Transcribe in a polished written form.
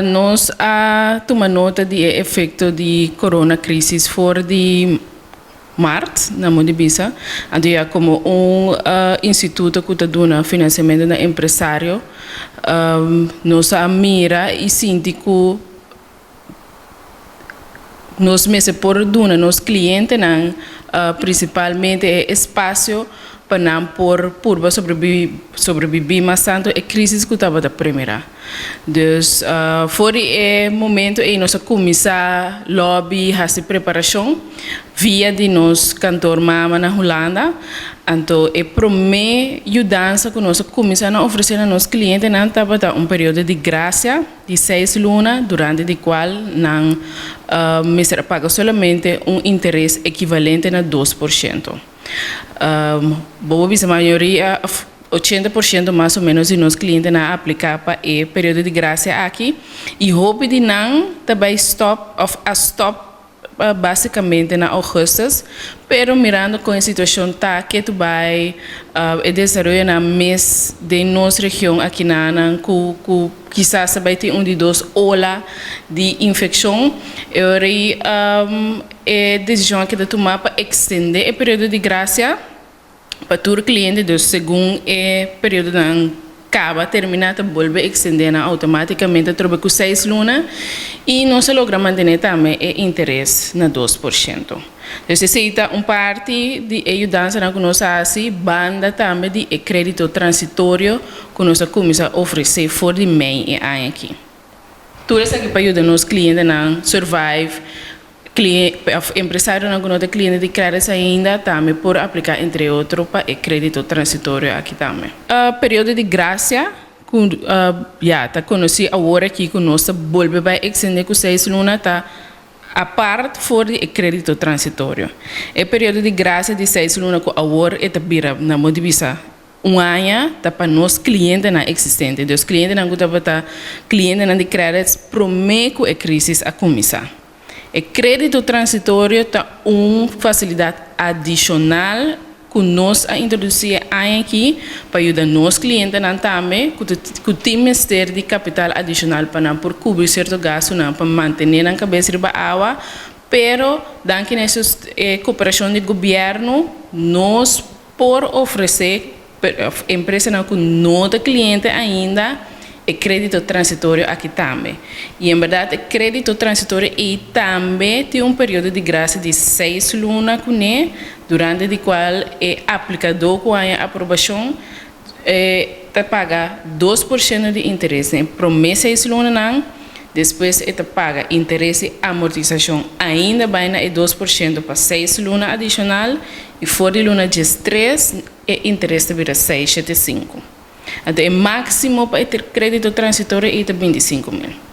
Nos a tuma nota di efekto di corona crisis for di maart, na moda di bisa. Anto ya komo un instituto ku ta duna finansiamentu na empresario, nos a mira i sinti ku nos mester por duna nos klientenan prinsipalmente e espasio pa nan por purba sobrebibí mas tantu e krísis ku tabata premirá. Dus for di e momento ei nos a kuminsá lobby, hasi preparashon via di nos kantor mama na Hulanda. Anto e promé yudansa ku nos a kuminsá na ofresé na nos klientenan tabata un periodo di grasia di 6 luna, durante di kual nan mester a paga solamente un interes ekivalente na 2%. Bo bisa mayoria, 80% mas o ménos di nos klientenan a apliká pa e periodo di grasia aki i hopi di nan tambe stop òf a stop básikamente na ougùstùs, pero mirando ku e situashon ta ku tur bai e desaroyo na mes di nos region aki na nan ku kisas bai tin un di dos ola di infekshon, e e desishon ku a tuma pa ekstendé e periodo di grasia pa tur kliente, dus segun e periodo nan kaba, terminá, ta bolbe ekstendé nan outomátikamente trobe ku 6 luna i nos a logra mantené tambe e interes na 2%. Dus esei ta un parti di yudansa ku nos a hasi, banda tambe di e krédito transitorio ku nos a kuminsá ofresé for di mei e aña aki. Tur esaki pa yuda nos klientenan survive, kliente, empresarionan ku no ta kliente di Qredits ainda tambe por apliká, entre otro, pa e krédito transitorio aki tambe. Periodo di grasia ku ya ta konosí awor aki ku nos ta bolbe bai ekstendé ku 6 luna ta apart for di e krédito transitorio. E periodo di grasia di 6 luna ku awor ta bira, na moda di bisa, un aña, ta pa nos klientenan eksistente. Dus klientenan ku tabata klientenan di Qredits promé ku e krísis a kuminsá. E krédito transitorio ta un fasilidat adishonal ku nos a introdusí aki pa yuda nos klientenan tambe ku tin mester di kapital adishonal pa nan por kubri sierto gastunan pa mantené nan kabes riba awa, pero danki na e kooperashon di gobièrnu nos por ofresé empresanan ku no ta kliente ainda e krédito transitorio aki tambe. I en berdat e krédito transitorio ei tambe tin un periodo di grasia di 6 luna kuné, durante di kual e aplikadó ku haña aprobashon ta paga 2% di interes den promé 6 lunanan, despues e ta paga interes i amortisashon ainda bai na e 2% pa 6 luna adishonal i for di luna 13 e interes ta bira 6,75. Anto, e máksimo pa e krédito transitorio ta 25 mil.